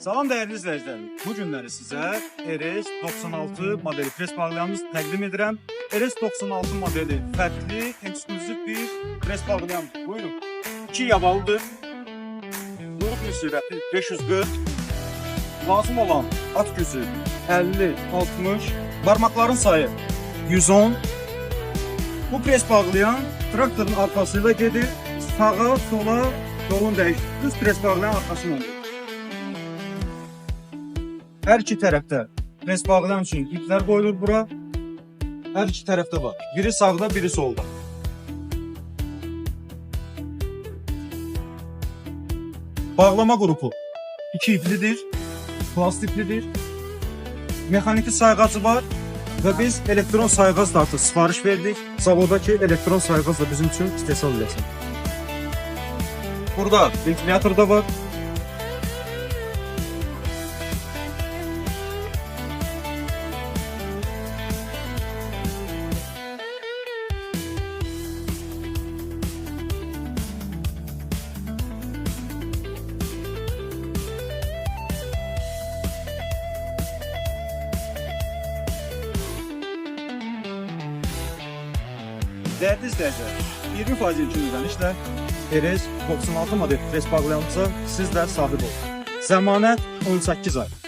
Salam dəyərli izləyicilərim. Bu günləri sizə RS96 modeli pres bağlayanımız təqdim edirəm. RS96 modeli fərqli, eksklüziv bir pres bağlayandır. Buyurun. 2 yavalıdır. Qrup sürəti 540. Lazım olan at gücü 50, 60. Barmaqların sayı 110. Bu pres bağlayan traktorun arxasıyla gedir. Sağa, sola yolun dəyişir. Düz pres bağlayan arxasına olur. Hər iki tərəfdə pres bağlayan üçün iplər qoyulur bura. Hər iki tərəfdə var. Biri sağda, biri solda. Bağlama qrupu iki iplidir, plast iplidir. Mexaniki sayğacı var və biz elektron sayğac da artıq sifariş verdik. Zavodakı elektron sayğac da bizim üçün istehsal eləsin. Burada ventilyator da var. Dəyərli izləyicilər, 20% ilkin ödənişlə RS 96 model pres bağlayanımıza siz də sahib olun. Zəmanət 18 ay.